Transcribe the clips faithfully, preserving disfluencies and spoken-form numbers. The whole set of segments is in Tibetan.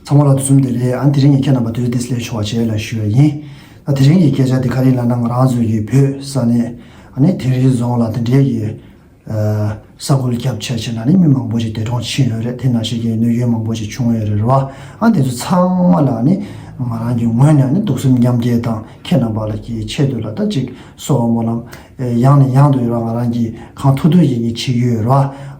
ཚང་མ་ལ་དུས་གསུམ་བདེ་ལེགས། ཨ་ནི་དེ་རིང་ངས་ཁྱེད་རྣམ་པ་དུས་བདེ་ལེགས་ཞུ་བ་བྱས་ལ་ཞུ་ཡ་ཡིན། ཨ་དེ་རིང་གི་སྐད་ཆ་དེ་ག་རེ་ལབ་ན། ང་རང་ཚོ་གི་བོད་ས་གནས་ཨ་ནི་དིང་རི་རྫོང་ལ་དེ་འདྲའི་གི་ས་ཁུལ་རྒྱབ་ཆ་ཆེ་ན་ནི་མི་མང་པོ་ཞིག་འདས་གྲོངས་ཕྱིན་ཡོད་རེད། དེ་ནང་བཞིན་གྱི་གནོད་སྐྱོན་མང་པོ་ཞིག་བྱུང་ཡོད་རེད་ར། ཨ་དེ་ཚོ་ཚང་མ་ལ་ནི་ང་རང་གི་ངོས་ནས་ནི་གདུང་སེམས་མཉམ་སྐྱེད་དང་། ཁྱེད་རྣམ་པ་ལ་གི་ཆེད་དུ་ལ་ད་ཅིག་གསོལ་བ་སྨོན་ལམ་ཡང་ནས་ཡང་དུ་ཡོད་ར། ང་རང་གི་གང་ཐུབ་ཐུབ་ཡིན་གྱི་བྱེད་ཀྱི་ཡོད་ར།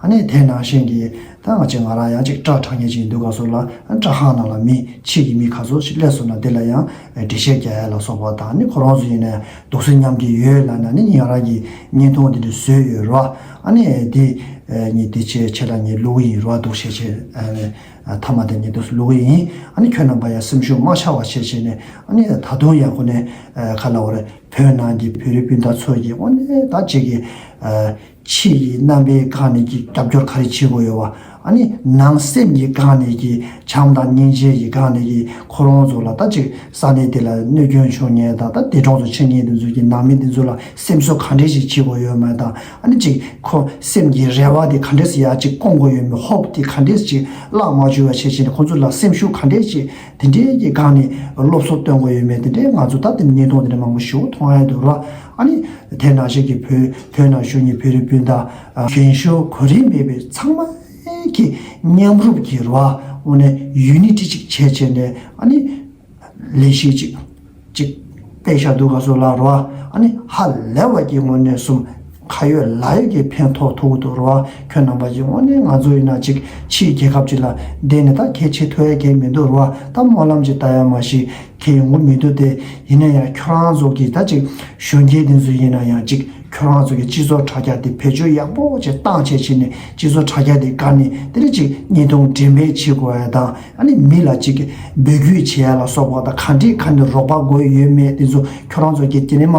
ཨ་ནི་དེ་ནང་བཞིན་གྱི་ད་ང་ཅིག་ང་རང་ཡང་ཅིག་སྐྲ་འཁྲབ་མཁན་ཅིག་ཡིན་དུས་ག་སོགས་ལ་སྐྲ་ཁང་ནང་ལ་མི་ཕྱི་གི་མི་ག་ཚོད་ཅིག་སླེབས་སོང་ན་དེ་ལ་ཡང་འགྲེལ་བཤད་རྒྱག་ཡ་ལ་སོགས་པ་དང་། ནི་ཁོ་རང་ཚོ་ཡིན་ན་གདུང་སེམས་མཉམ་སྐྱེད་ཡོད་ལབ་ན་ནི་ང་རང་གི་བརྙན་ཐུང་དེ་འདྲ་བཟོས་ཡོད་ར། ཨ་ནི་དེ་ངས་དེ་ཆེད་ཆེད་ལ་ངས་བླུག་གི་ཡིན་ར། འདུག་བྱས་བྱས་ཨ་ནི་མཐའ་མ་དེ་ངས་འདུག་བླུག་གི་ཡིན། ཨ་ནི་ཁྱོད་རྣམ་པ་ཡང་སེམས་ཤུགས་མ་ཆག་པ་བྱས་བྱས་ནས། ཨ་ནི་ད་དུང་ཡང་ཁོ་ནས་ག་ལ་བ་རེད། བོད་ནང་གི་བོད་རིགས་སྤུན་ཟླ་ཚོ་གི་དངོས་གནས་ད་ཅིག་གི་ཕྱི་ཡི་རྣམ་པའི་སྒང་ནས་ཀྱི་རྒྱབ་སྐྱོར་ག་རེ་བྱེད་དགོས་ཡོད་བ། ཨ་ནི་ནང་སེམས་ཀྱི་སྒང་ནས་ཀྱི་བྱམས་དང་སྙིང་རྗེ་ཡི་སྒང་ནས་ཀྱི་ཁོ་རང་ཚོ་ལ་ད་ཅིག་ས་གནས་དེ་ལ་གནོད་སྐྱོན་བྱུང་མཁན་དང་། ད་འདས་གྲོངས་སུ་ཕྱིན་མཁན་དེ་ཚོ་གི་ནང་མི་དེ་ཚོ་ལ་སེམས་གསོ་ག་འདྲས་ཞིག་བྱེད་དགོས་ཡོད་མེད་དང་། ཨ་ནི་ཅིག་ཁོ་སེམས་ཀྱི་རེ་བ་དེ་ག་འདྲས་ཡ་ཅིག་སྐོང་དགོས་ཡོད་མེད། ཧོབ་དེ་ག་འདྲས་ཅིག་བརླག་མ་བཅུག་པ་བྱས་བྱས་ནས་ཁོ་ཚོ་ལ་སེམས་ཤུགས་ག་འདྲས་ཅིག་དེ་འདྲས་ཀྱི་སྒང་ནས་སློབ་གསོ་སྟོན་དགོས་ཡོད་མེད། དེ་འདྲས་ང་ཚོ་ད་དེ་བརྙན་ཐུང་དེ་འདྲས་མང་པོ་ཞིག་མཐོང་ཡ་འདུག་ར། ཨ་ནི་དེ་ནང་བཞིན་གྱི་བོད་བོད་ནང་བཞུགས་མཁན་བོད་རིགས་སྤུན་ཟླ་རྒན་ཤོས་གོ་རིམ་མེད་པའི་ཚང་མ་གི་མཉམ་རུབ་ཀྱི་ར། དངོས་གནས་ཡུ་ནི་ཊི་ཅིག་བྱས་བྱས་ནས། ཨ་ནི་ལས་གཞི་ཅིག་ཅིག་སྤེལ་བཞག་འདུག་ག་སོགས་ལ་ར། ཨ་ནི་ཧ་ལས་པ་གི་དངོས་གནས་སུ་ཁ་ཡོད་ལག་ཡོད་ཀྱི་ཕན་ཐོགས་ཐུབ་ཀྱི་འདུག་ར། ཁྱོད་རྣམ་པ་ཅིག་དངོས་གནས་ང་ཚོ་ཡིན་ན་ཅིག་ཕྱིའི་རྒྱལ་ཁབ་ཅིག་ལ་བསྡད་ནས་ད་གལ་ཆེ་ཐུབ་ཡ་གལ་མི་འདུག་ར། ད་སྨོན་ལམ་ཅིག་བཏབ་ཡ་མ་གཞི་གལ་ཡོང་གི་མི་འདུག་སྟེ། ཡིན་ན་ཡང་ཁྱོད་རང་ཚོ་གི་ད་ཅིག་གཞོན་སྐྱེས་དེ་ཚོ་ཡིན་ན་ཡང་ཅིག་ཁྱོད་རང་ཚོ་གི་སྤྱི་ཚོགས་དྲ་རྒྱ་དེ་བེད་སྤྱོད་ཡག་པོ་ཅིག་བཏང་བྱས་བྱས་ནས། སྤྱི་ཚོགས་དྲ་རྒྱ་དེ་སྒང་ནས་དེ་འདྲ་ཅིག་བརྙན་ཐུང་འགྲེམས་སྤེལ་བྱེད་དགོས་ཡ་དང་། ཨ་ནི་མི་ལ་ཅིག་འབོད་སྐུལ་བྱེད་ཡ་ལ་སོགས་པ་དང་། ག་འདྲས་ག་འདྲས་རོགས་པ་དགོས་ཡོད་མེད་དེ་ཚོ་ཁྱོད་རང་ཚོ་གི་དེ་ནས་མ་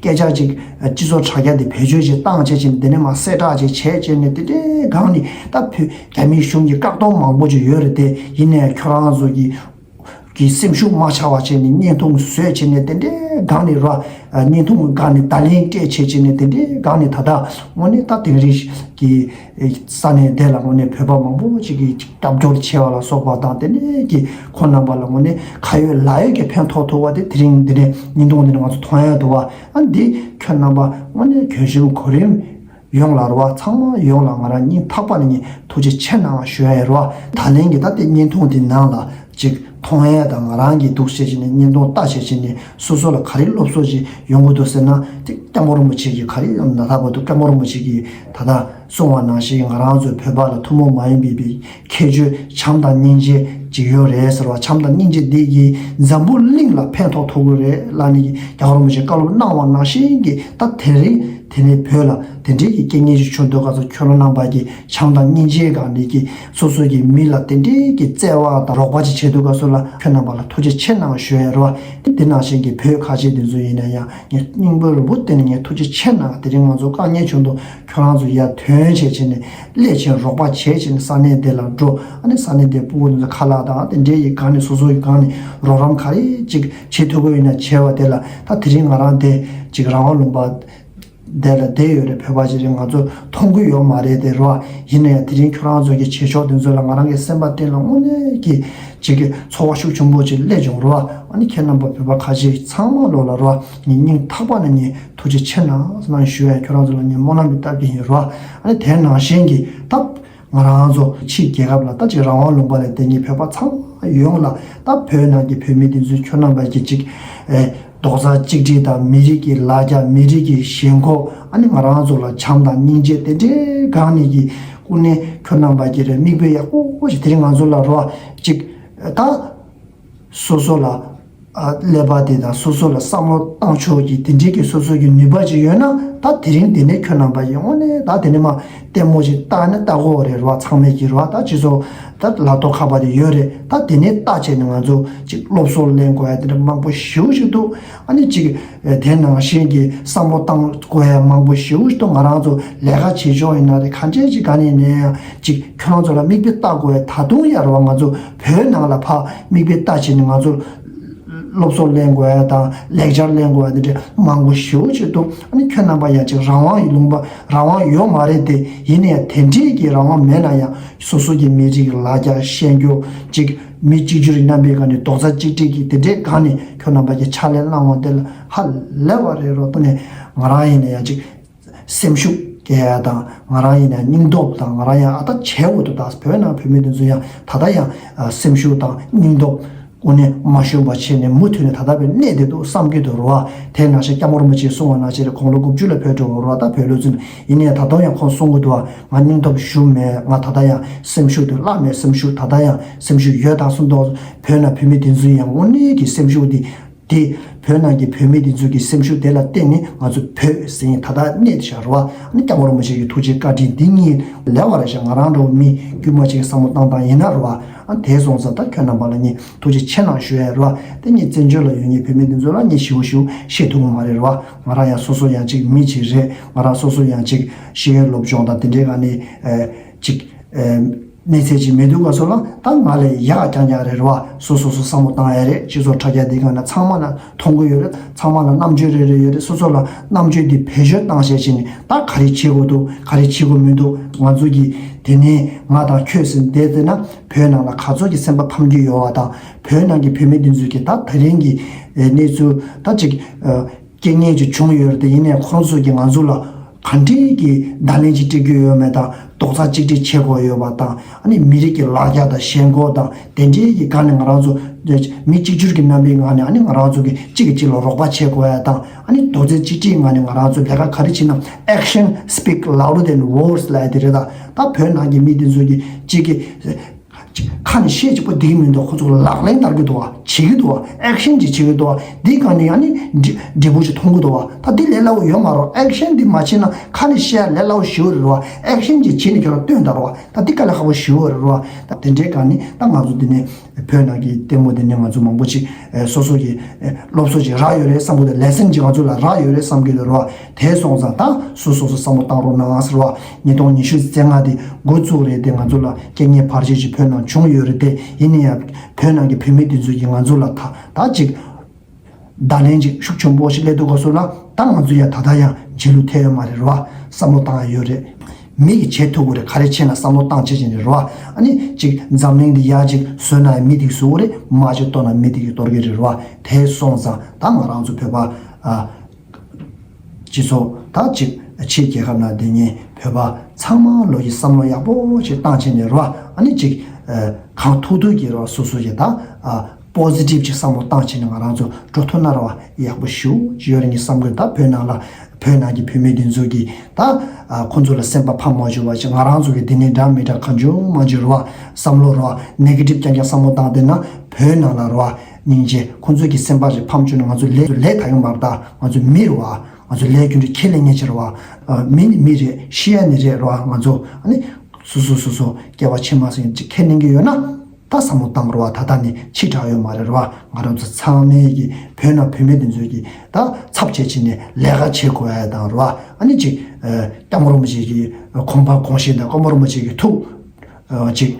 སྐད་ཆ་ཅིག་སྤྱི་ཚོགས་དྲ་རྒྱ་དེ་བེད་སྤྱོད་ཅིག་བཏང་བྱས་བྱས་ནས། དེ་ནས་མ་གསལ་བསྒྲགས་ཅིག་བྱས་བྱས་ནས། དེ་འདྲའི་སྒང་ནས་ད་བོད་རྒྱ་མིའི་གཞུང་གི་བཀག་སྡོམ་མང་པོ་ཅིག་ཡོད་རེད་དེ། ཡིན་ནའི་ཁྱོད་རང་ཚོ་གི་གི་སེམས་ཤུགས་མ་ཆག་པ་བྱས་ནས་བརྙན་ཐུང་བཟོས་བྱས་ནས། དེ་འདྲའི་སྒང་ནས་ར། བརྙན་ཐུང་གི་སྒང་ནས་བརྡ་ལན་སྤྲད་བྱས་བྱས་ནས། དེ་འདྲའི་སྒང་ནས་ད་ལྟ་དངོས་གནས་ད་དིང་རི་གི་ས་གནས་དེ་ལ་དངོས་གནས་བོད་པ་མང་པོ་ཅིག་གིས་རྒྱབ་སྐྱོར་བྱས་པ་ལ་སོགས་པ་དང་། དེ་ནས་ཀྱི་ཁོང་རྣམ་པ་ལ་དངོས་གནས་ཁ་ཡོད་ལག་ཡོད་ཀྱི་ཕན་ཐོགས་ཐུབ་པ་དེ་དེ་རིང་འདི་ནས་བརྙན་ཐུང་འདི་ནས་ང་ཚོ་མཐོང་ཡ་འདུག་བ། ཨ་འདི་ཁྱོད་རྣམ་པ་དངོས་གནས་གྱོད་གཞི་གོ་རིམ་ཡོངས་ལ་ར་བ། ཚང་མ་ཡོངས་ལ་ང་རང་སྙིང་ཐག་པ་ནས་ངས་ཐུགས་རྗེ་ཆེ་གནང་ཞུ་ཡ་ཡོད་ར་བ། ད་ལན་གྱི་ད་ལྟའི་བརྙན་ཐུང་འདི་ནང་ལ་ཅིག་མཐོང་ཡ་དང་། ང་རང་གིས་འདུག་བྱས་བྱས་ནས་བརྙན་ཐུང་ལྟ་བྱས་བྱས་ནས་སོ་སོ་ལ་ག་རེ་སློབ་གསོ་ཅིག་ཡོང་གི་འདུག་ཟེར་ན། དེ་སྐྱབས་མགོན་རིན་པོ་ཆེ་གིས་ག་རེ་ཡང་ན་ད་བར་དུ་སྐྱབས་མགོན་རིན་པོ་ཆེ་གིས་ད་ལྟ་གསུངས་པ་ནང་བཞིན། ང་རང་ཚོའི་བོད་པ་ལ་ཐུན་མོང་མ་ཡིན་པའི་པའི་ཁྱད་ཆོས་བྱམས་དང་སྙིང་རྗེ་ཅིག་ཡོད་རེད་ཟེར་བ། བྱམས་དང་སྙིང་རྗེ་འདི་གིས་འཛམ་བུ་གླིང་ལ་ཕན་ཐོགས་ཐུབ་ཀྱི་རེད་ལབ་ནས་རྒྱལ་བ་རིན་པོ་ཆེས་བཀའ་སློབ་གནང་བ་ནང་བཞིན་གྱི། ད་དེ་རིང་དེ་ནས་བོད་ལ་དེ་འདྲའི་གི་རྐྱེན་ངན་ཞིག་བྱུང་འདུག་ག་ཚོད། ཁྱོད་རང་རྣམ་པ་གིས་བྱམས་དང་སྙིང་རྗེའི་སྒང་ནས་ཀྱི་སོ་སོ་གི་མི་ལ་དེ་འདྲའི་གི་བརྩེ་བ་དང་རོགས་པ་ཅིག་བྱས་འདུག་ག་ཚོད་ལ། ཁྱོད་རྣམ་པ་ལ་ཐུགས་རྗེ་ཆེ་གནང་ཞུ་ཡ་རེད་བ། དེ་ནང་བཞིན་གྱི་བོད་ཁ་ཆེ་དེ་ཚོ་ཡིན་ན་ཡང་ངས་སྙིང་པོའི་རུ་བོ་བསྟན་ནས་ངས་ཐུགས་རྗེ་ཆེ་གནང་། དེ་རིང་ང་ཚོ་དཀའ་ངལ་བྱུང་འདུག་ཁྱོད་རང་ཚོ་ཡར་ཐོན་བྱས་བྱས་ནས་སླེབས་བྱས་རོགས་པ་བྱས་བྱས་ནས་ས་གནས་དེ་ལ་འགྲོ། ཨ་ནི་ས་གནས་དེ་སྤུ་གུ་དེ་ཚོ་ཁ་ལག་དང་དེ་འདྲའི་གི་སྒང་ནས་སོ་སོ་གི་སྒང་ནས་རོགས་རམ་ག་རེ་ཅིག་བྱེད་ཐུབ་ཀྱི་ཡོད་ན་བྱས་པ་དེ་ལ། ད་དེ་རིང་ང་རང་དེ་ཅིག་རང་དབང་ལུང་པ་དེ་ལ་བསྡད་ཡོད་རེད། བོད་པ་ཅིག་རེད། ང་ཚོ་མཐོང་གི་ཡོད་མ་རེད་དེ་རོ། ཡིན་ན་ཡང་དེ་རིང་ཁྱོད་རང་ཚོ་གི་བྱེད་ཕྱོགས་དེ་ཚོ་ལ་ང་རང་གི་སེམས་པ་གཏིང་ལ་དངོས་གནས་ཀྱི་ཅིག་གི་ཚོར་བ་ཤུགས་ཆེན་པོ་ཅིག་སླེབས་བྱུང་རོ། ཨ་ནི་ཁྱེད་རྣམ་པ་བོད་པ་ཁ་ཆེ་ཚང་མ་ལོ་ལ་རོ། ངས་སྙིང་ཐག་པ་ནས་ངས་ཐུགས་རྗེ་ཆེ་གནང་གནང་ཞུ་ཡ། ཁྱོད་རང་ཚོ་ལ་ངས་སྨོན་ལམ་ཞིག་བཏབ་ཀྱི་ཡིན་རོ། ཨ་ནི་དེ་ནང་བཞིན་གྱི་ད་ང་རང་ཚོ་ཕྱིའི་རྒྱལ་ཁབ་ལ་ད་ཅིག་རང་དབང་ལུང་པ་ལ་བསྡད་མཁན་བོད་པ་ཚང་མ་ཡོངས་ལ། ད་བོད་ནང་གི་བོད་མི་དེ་ཚོས་ཁྱོད་རྣམ་པ་གི་ཅིག་ཨེ་རྡོག་རྩ་གཅིག་སྒྲིལ་དང་། མི་རིགས་ཀྱི་ལ་རྒྱ། མི་རིགས་ཀྱི་ཞེན་ཁོག་ཨ་ནི་ང་རང་ཚོ་ལ་བྱམས་དང་སྙིང་རྗེ་དེ་འདྲའི་སྒང་ནས་ཀྱི་ཀུན་ནས་ཁྱོད་རྣམ་པ་གི་རེ་མིག་དཔེ་ཡག་པོ་ཞིག་དེ་རིང་ང་ཚོ་ལ་རོ། ཅིག་ད་སོ་སོ་ལ་ཨ་ཀླད་པ་དེ་དང་སོ་སོ་ལ་བསམ་བློ་བཏང་ཕྱོགས་ཀྱི་དེ་འདྲའི་གི་སོ་སོ་གི་ནུས་པ་ཅིག་ཡོད་ན། ད་དེ་རིང་དེ་ནས་ཁྱོད་རྣམ་པ་ཡིས་དངོས་གནས་ད་དེ་ནས་མ་ལྟད་མོ་ཅིག་བལྟ་ནས་ལྟ་དགོས་རེད་རོ། ཚང་མས་ཀྱི་རོ། ད་སྤྱི་ཚོགས་ད་ལ་ཐོ་ཁ་པ་དེ་ཡོད་རེད། ད་དེ་ནས་ལྟ་བྱས་ནས་ང་ཚོ་ཅིག་སློབ་གསོ་ལེན་དགོས་ཡ་དེ་འདྲ་མང་པོ་ཞེ་པོ་ཞིག་འདུག་ཨ་ནི་ཅིག་དེ་ནང་བཞིན་གྱི་བསམ་བློ་བཏང་དགོས་ཡ་མང་པོ་ཞེ་པོ་ཞིག་འདུག་ང་རང་ཚོ་ལས་ཀ་བྱེད་ཕྱོགས་ཡིན་ན་རེད། གང་ཅི་ཅིག་ག་ནས་ནས་ཡང་ཅིག་ཁྱོད་རང་ཚོ་ལ་མིག་དཔེ་ལྟ་དགོས་ཡ། ད་དུང་ཡ་རོ། ང་ཚོ་བོད་ནང་ལ་ཕར་མིག་དཔེ་ལྟ་བྱས་ནས་ང་ཚོ་ སློབ་གསོ་ལེན་དགོས་ཡ་དང་ལེགས་སྦྱར་ལེན་དགོས་ཡ་དེ་འདྲ་མང་པོ་ཞེ་པོ་ཅིག་འདུག་ཨ་ནི་ཁྱོད་རྣམ་པ་ཡང་ཅིག་རང་དབང་ཡོད་ལུང་པ་རང་དབང་ཡོད་མ་རེད་དེ། ཡིན་ན་ཡང་དེ་འདྲའི་གི་རང་དབང་མེད་ན་ཡང་སོ་སོ་གི་མི་རིགས་ལ་རྒྱ་ཤན་སྐྱོ་ཅིག་མི་གཅིག་གྱུར་རྣམ་པའི་སྒང་ནས་རྡོག་རྩ་གཅིག་སྒྲིལ་གྱི་དེ་འདྲའི་སྒང་ནས་ཁྱོད་རྣམ་པ་གི་ཕྱག་ལས་གནང་བ་དེ་ལ་ཧ་ལས་པ་རེད་རོགས། ད་ནས་ང་རང་ཡིན་ན་ཡང་ཅིག་སེམས་ཤུགས་སྐྱེ་ཡ་དང་ང་རང་ཡིན་ན་སྙིང་སྟོབས་དང་ང་རང་ཡང་ཨ་ད་བྱས་འོ་དུ་ད་བོད་ནང་བོད་མི་དེ་ཚོ་ཡང་ད་ལྟ་ཡང་སེམས་ཤུགས་དང་སྙིང་སྟོབས་དངོས་གནས་མ་ཞུམ་པ་བྱས་ནས་མུ་མཐུད་ནས་ད་ལྟ་བས་གནས་བསྡད་འདུག་བསམ་གྱི་འདུག་རོ། དེ་ནང་བཞིན་སྐྱབས་མགོན་རིན་པོ་ཆེས་གསུངས་པ་ནང་བཞིན་རེད། དགུང་ལོ་དགུ་བཅུ་ལ་ཕེབས་འགྲོ་བ་རོ། ད་བོད་ལོ་ཚུན་ཡིན་ནའི་ད་དུང་ཡང་ཁོང་གསུང་གི་འདུག་བ། ང་སྙིང་སྟོབས་ཞུམ་མེད། ང་ད་ལྟ་ཡང་སེམས་ཤུགས་དེ་བརླག་མེད། སེམས་ཤུགས་ད་ལྟ་ཡང་སེམས་ཤུགས་ཡོད་ད་གསུངས་འདུག་བོད་ནང་བོད་མི་དེ་ཚོའི་ཡང་དངོས་གནས་ཀྱི་སེམས་ཤུགས་དེ་དེ་བོད་ནང་གི་བོད་མི་དེ་ཚོ་གི་སེམས་ཤུགས་དེ་ལ་བརྟེན་ནས་ང་ཚོ་བོད་ཟེར་ད་ལྟ་གནས་བཞག་རོ། ཨ་ནི་སྐྱབས་མགོན་རིན་པོ་ཆེ་གི་ཐུགས་རྗེ་བཀའ་དྲིན་འདི་གཉིས་ལས་བར་ཞིག་ང་རང་འདྲ་བོ་མི་དཀྱུས་མ་ཅིག་བསམ་བློ་བཏང་སྟངས་ཡིན་ན་རོ། ཨ་དེ་སོང་ཙང་ད་ཁྱོད་རྣམ་པ་ལ་ངས་ཐུགས་རྗེ་ཆེ་གནང་ཞུ་ཡ་རོ། དེ་ངས་བཙན་བྱོལ་ལ་ཡོད་མཁན་བོད་མི་འདི་ཚོ་ལ་ངས་ཞེ་པོ་ཞེ་པོ་བཤད་ཐུབ་ཀྱི་མ་རེད་རོ། ང་རང་ཡང་སོ་སོ་ཡང་ཅིག་མི་ཅིག་རེད། ང་རང་སོ་སོ་ཡང་ཅིག་ཤེས་ཡོན་སློབ་སྦྱོང་དང་དེ་འདྲའི་ག་ནས་ཅིག་གནས་ཚད་ཅིག་མེད་དུས་ག་སོ་ལ་ད་ང་ལས་ཡག་རྐྱང་རྐྱང་རེད་རོ། སོ་སོ་སོ་བསམ་བློ་བཏང་ཡ་རེད། སྤྱི་ཚོགས་དྲ་རྒྱ་འདི་ག་ན་ཚང་མ་ལ་མཐོང་གི་ཡོད་རེད། ཚང་མ་ལ་རྣམ་དཔྱོད་རེ་རེ་ཡོད་རེད། སོ་སོ་ལ་རྣམ་དཔྱོད་འདི་བེད་སྤྱོད་བཏང་བྱས་བྱས་ནས་ད་ག་རེ་བྱེད་དགོས་འདུག་ག་རེ་བྱེད་དགོས་མི་འདུག་ང་ཚོ་གི་དེ་ནས་ང་དང་ཁྱོད་ཟེར་བསྡད་བསྡད་ན་བོད་ནང་ལ་ག་ཚོད་ཀྱི་སེམས་པ་ཕམ་གྱི་ཡོད་བ་དང་། བོད་ནང་གི་བོད་མི་འདི་ཚོས་ཀྱི་ད་དེ་རིང་གི་གནས་ཚུལ་ད་ཅིག་རྐྱེན་ངན་ཅིག་བྱུང་ཡོད་རེད་དེ། ཡིན་ནའི་ཁོང་ཚོས་ཀྱི་ང་ཚོ་ལ་ག་འདྲའི་གི་བརྡ་ལན་ཅིག་སྤྲད་ཀྱི་ཡོད་མེད་དང་རྡོག་རྩ་གཅིག་སྒྲིལ་བྱེད་དགོས་ཡོད་པ་དང་། ཨ་ནི་མི་རིགས་ཀྱི་ལ་རྒྱ་དང་ཞེན་ཁོག་དང་དེ་འདྲའི་གི་སྒང་ནས་ང་རང་ཚོ་མི་གཅིག་གྱུར་གྱི་རྣམ་པའི་ངང་ནས་ཨ་ནི་ང་རང་ཚོ་གི་གཅིག་གིས་གཅིག་ལ་རོགས་པ་བྱེད་དགོས་ཡ་དང་། ཨ་ནི་རྡོག་རྩ་གཅིག་སྒྲིལ་ངང་ནས་ང་རང་ཚོ་ལས་ཀ་ག་རེ་བྱེད་ན། Action speak louder than words ལབ་ཡ་དེ་རེད། ད་ད་བོད་ནང་གི་མི་དེ་ཚོ་གི་གཅིག་གི་ཁ་ནས་བཤད་ཅིག་པོ་འགྲིག་གི་མི་འདུག་ཁོ་ཚོ་ལག་ལེན་བསྟར་གི་འདུག་བ། བྱེད་ཀྱི་འདུག་བ། ཨེག་ཤན་ཅིག་བྱེད་ཀྱི་འདུག་བ། འདི་ག་ནས་ཡང་ནི་འབྲས་འབྲས་བུ་ཅིག་མཐོང་གི་འདུག་བ། ད་འདི་ལས་སླ་བོ་ཡོད་མ་རེད། ཨེག་ཤན་འདི་མ་བྱས་ན་ཁ་ནས་བཤད་ལས་སླ་བོ་ཞེ་པོ་རེད་བ། ཨེག་ཤན་ཅིག་བྱས་ནས་ཁྱོད་རང་སྟོན་དང་རེད་བ། ད་འདི་དཀའ་ལས་ཁག་པོ་ཞེ་པོ་རེད་བ། ད་དེ་འདྲའི་ག་ནས་ད་ང་ཚོ་འདི་ནས་བོད་ནང་གི་ལྟད་མོ་འདི་ནས་ང་ཚོ་མང་པོ་ཅིག་སོ་སོ་གི་སློབ་གསོ་ཅིག་རག་ཡོད་རེད་བསམ་གི་འདུག་ལེ་སན་ཅིག་ང་ཚོ་ལ་རག་ཡོད་རེད་བསམ་གི་འདུག་རེད་བ། དེ་སོང་ཙང་ད་སོ་སོ་སོ་བསམ་བློ་བཏང་རོགས་གནང་ཟེར་བ། ཉིས་སྟོང་ཉི་ཤུ་རྩ་ལྔ་དེ་འགོ་བཙུགས་རེད་དེ། ང་ཚོ་ལ་རྐྱེན་ངན་བར་ཆད་ཅིག་བོད་ནང་བྱུང་ཡོད་རེད་དེ། ཡིན་ན་ཡང་བོད་ནང་གི་བོད་མི་དེ་ཚོས་ཀྱིས་ང་ཚོ་ལ་ད་ད་ཅིག་བརྡ་ལན་ཅིག་ཤུགས་ཆེན་པོ་ཞིག་སླེབས་འདུག་ག་སོ་ལ། ད་ང་ཚོ་ཡང་ད་ལྟ་ཡང་རྗེས་ལུས་ཐེབས་ཡོད་མ་རེད་རོ། བསམ་བློ་བཏང་ཡ་ཡོད་རེད། མི་གིས་བྱེད་ཐུབ་ཀྱི་རེད། ག་རེ་བྱས་ན་བསམ་བློ་བཏང་བྱེད་བྱེད་ནས་རོ། ཨ་ནི་ཅིག་འཛམ་གླིང་འདི་ཡར་ཅིག་བཟོས་ན་མི་དེ་གིས་བཟོ་གི་རེད། མར་ཅིག་གཏོར་ན་མི་དེ་གིས་གཏོར་གི་རེད་རོ། དེ་སོང་ཙང་ད་ང་རང་ཚོ་བོད་པ་ཨ། སྤྱི་ཚོགས་ད་ཅིག་ཕྱི་རྒྱལ་ཁབ་ནང་བསྡད་མཁན་བོད་པ་ཚང་མ་ལོ་ཡི་བསམ་བློ་ཡག་པོ་ཅིག་བཏང་བྱས་ནས་རོ། ཨ་ནི་ཅིག་གང་ཐུབ་ཐུབ་ཀྱིས་རོ། སོ་སོ་ཡི་ད་པོ་ཟི་ཊིབ་ཅིག་བསམ་བློ་བཏང་བྱས་ནས་ང་རང་ཚོ་འགྲོ་ཐུབ་ན་རོ་ཡག་པོ་ཞེ་པོ་ཅིག་ཡོད་རེད་ངས་བསམ་གི། ད་བོད་ནང་ལ་བོད་ནང་གི་བོད་མི་འདི་ཚོ་གིས་ད་ཁོང་ཚོ་ལ་སེམས་པ་ཕམ་མ་བཅུག་པ་ཅིག་ང་རང་ཚོ་གི་འདི་ནས་འདྲ་མི་འདྲ་གང་བྱུང་མང་བྱུང་རོ། བསམ་བློ་རོ་ནེ་གེ་ཊིབ་རྐྱང་རྐྱང་བསམ་བློ་བཏང་བསྡད་ན་བོད་ནང་ལ་རོ་སྙིང་རྗེ། ཁོང་ཚོ་གི་སེམས་པ་རེ་ཕམ་བཅུག་ན་ང་ཚོ་ལས་ལས་ད་ཡོང་མ་རེད། ད་ང་ཚོ་མི་རེད་བ། ང་ཚོ་ལས་རྒྱུ་འབྲས་ཁས་ལེན་མཁན་ཅིག་རེད་བ། མི་ནི་མི་རེད། ཤི་ཡ་ནི་རེད་རོ། ང་ཚོ་ཨ་ནི་སོ་སོ་སོ་སོ་སྐྱེ་བ་ཕྱི་མ་ཟེར་མཁན་ཅིག་ཁས་ལེན་གྱི་ཡོད་ན་ད་བསམ་བློ་བཏང་རོ་བ། ད་ལྟ་ནས་ཕྱི་དྲགས་ཡོད་མ་རེད་རོ་བ། ང་རང་ཚོ་ཚང་མས་ཀྱི་བོད་ནང་བོད་མི་དེ་ཚོས་ཀྱི་ད་ཚབ་བྱེད་བྱེད་ནས་ལས་ཀ་བྱེད་དགོས་ཡ་དང་རོ་བ། ཨ་ནི་ཅིག་སྐྱབས་མགོན་རིན་པོ་ཆེ་གི་དགོངས་པ་དགོངས་བཞེད་དང་སྐྱབས་མགོན་རིན་པོ་ཆེ་གི་ཐུགས་ཅིག་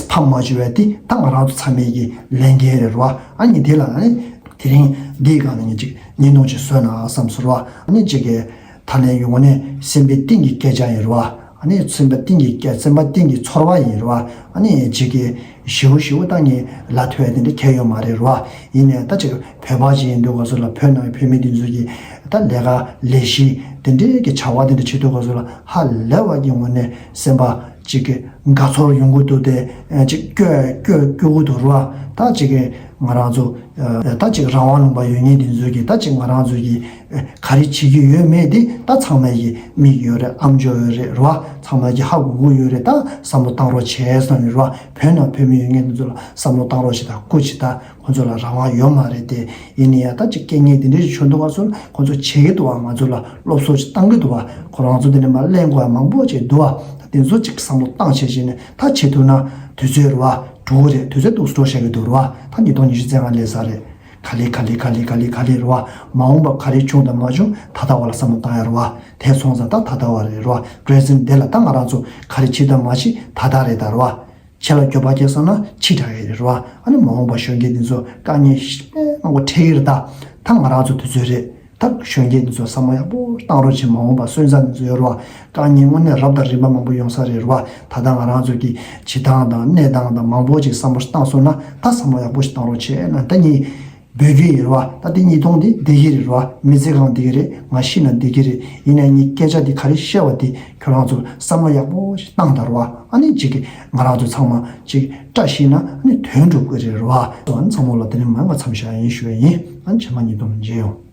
ཕམ་མ་བཅུག་པ་དེ་ད་ང་རང་ཚོ་ཚང་མས་ཀྱི་ལས་འགན་རེད་རོ། ཨ་ནི་དེ་ལ་ཨ་ནི་དེ་རིང་འདིའི་སྒང་ནས་ངས་ཅིག་བརྙན་ཐུང་ཅིག་བཟོས་ན་བསམ་སོང་རོ། ཨ་ནི་ཅིག་གི་ད་ལན་ཡོང་ནས་སེམས་པའི་གཏིང་གི་སྐད་ཆ་ཡིན་རོ། ཨ་ནི་སེམས་པ་གཏིང་གི་སྐད་སེམས་པ་གཏིང་གི་ཚོར་བ་ཡིན་རོ། ཨ་ནི་ཅིག་གི་ཞེ་པོ་ཞེ་པོ་ད་ངས་ལབ་ཐུབ་ཡ་དེ་འདྲ་གང་ཡང་ཡོད་མ་རེད་རོ། ཡིན་ནའི་ད་ཅིག་བོད་པ་ཅིག་ཡིན་དུས་ག་སོ་ལ་བོད་ནང་བོད་མི་དེ་ཚོ་གི་ད་ལས་ཀ་ལས་གཞི་དེ་འདྲའི་གི་བྱ་བ་དེ་འདྲ་བྱེད་དུས་ག་སོ་ལ་ཧ་ལས་པ་གི་ངོ་ནས་སེམས་པ་ཅིག་གི་དགའ་ཚོར་ཡོང་གི་འདུག་སྟེ། ཅིག་སྐྱོ་སྐྱོ་སྐྱོ་གི་འདུག་རོ། ད་ཅིག་གི་ང་རང་ཚོ་ད་ཅིག་རང་དབང་ལུང་པ་ཡོད་མཁན་དེ་ཚོ་གི་ད་ཅིག་ང་རང་ཚོ་གི་ག་རེ་བྱེད་ཀྱི་ཡོད་མེད་དེ་ད་ཚང་མ་གི་མིག་ཡོད་རེད། ཨམ་ཅོག་ཡོད་རེད་རོ། ཚང་མ་གི་ཧ་གོ་གི་ཡོད་རེད། ད་བསམ་བློ་བཏང་རོགས་བྱས་བསམ་ཡོད་རོ། བོད་ནང་བོད་མི་ཡོད་མཁན་དེ་ཚོ་ལ་བསམ་བློ་བཏང་རོགས་བྱེད་དང་སྐུ་མཁྱེན། ད་ཁོང་ཚོ་ལ་རང་དབང་ཡོད་མ་རེད་དེ། ཡིན་ནའི་ཡང་ད་ཅིག་རྐྱེན་ངན་དེ་འདྲ་ཞིག་བྱུང་འདུག་བ་སོང་ཁོང་ཚོ་བྱེད་ཀྱི་འདུག་བ། ང་ཚོ་ལ་སློབ་གསོ་ཅིག་བཏང་གི་འདུག་བ། ཁོ་རང་ཚོ་དེ་འདྲ་མ་གླེང་དགོས་པ་མང་པོ་ཅིག་འདུག་བ། ད་དེ་ཚོ་ཅིག་བསམ་བློ་བཏང་བྱས་བྱས་ནས་ད་བྱེད་ཐུབ་ན་དུས་ཚོད་རེད་བ། འགྲོ་གི་རེད། དུས་ཚོད་འདུག་སེ་འགྲོ་བཞག་གི་འདུག་རེད་བ། ད་ཉིས་སྟོང་ཉི་ཤུ་རྩ་ལྔ་སླེབས་ཚར་རེད། ག་ལེ་ག་ལེ་ག་ལེ་ག་ལེ་ག་ལེ་རེད་བ། མ་འོངས་པ་ག་རེ་བྱུང་དང་མ་བྱུང་ད་ལྟ་བ་ལ་བསམ་བློ་བཏང་ཡ་རེད་བ། དེ་སོང་ཙང་ད་ད་ལྟ་བ་རེད་རེད་བ། པི་རེ་ཛེན་ཊི་འདི་ལ་ད་ང་རང་ཚོ་ག་རེ་བྱེད་དང་མ་བྱེད་ད་ལྟ་རེད་ད་རེད་བ། ཆེ་ལ་འགྱོད་པ་སྐྱེས་སོང་ན་ཕྱི་དྲགས་ཡོད་རེད་རོ། ཨ་ནི་མ་འོངས་པ་གཞོན་སྐྱེས་འདི་ཚོ་དཀའ་ངལ་དཔེ་ སྣང་བ་འཕྲད་ཀྱི་རེད། ད་ད་ང་རང་ཚོ་དུས་ཚོད་རེད། ད་གཞོན་སྐྱེས་འདི་ཚོ་བསམ་བློ་ཡག་པོ་བཏང་རོགས་བྱེད། མ་འོངས་པ་སོན་རྩ་འདི་ཚོ་ཡོད་རེད་བ། དཀའ་ངལ་དངོས་གནས་རབ་དང་རིམ་པ་མང་པོ་ཡོང་ས་རེད་རེད་བ། ད་ལྟ་ང་རང་ཚོ་གི་བྱེད་སྟངས་དང་གནས་སྟངས་དང་མང་པོ་ཅིག་བསམ་བློ་བཏང་སོང་ན། ད་བསམ་བློ་ཡག་པོ་ཞིག་བཏང་རོགས་བྱེད་ན། ད་ངས་འབོད་སྐུལ་ཡིན་རེད་བ། ད་འདི་ཉིས་སྟོང་འདི་བསྡད་ཀྱི་རེད་རེད་བ། མི་ཚེ་གང་བསྡད་ཀྱི་རེད། ང་ཤི་ན་བསྡད་ཀྱི་རེད། ཡིན་ན་ངས་སྐད་ཆ་འདི་ག་རེ་བཤད་པ་འདི་ཁྱོད་རང་ཚོ་བསམ་བློ་ཡག་པོ་ཞིག་བཏང་དང་རེད་བ། ཨ་ནི་ཅིག་གི་ང་རང་ཚོ་ཚང་མ་ཅིག་བཀྲ་ཤིས་ན་ཨ་ནི་དོན་འགྲུབ་ཀྱི་རེད་རེད་བ། ཨ་ནི་ཚང་མ་ལ་དེ་རིང་མ་ང་མཚམས་བཞག་ཡིན་ཞུ་བ་ཡིན། ཨ་ནི་རྗེས་མ་ཉིས་སྟོང་མཇལ་ཡོང་།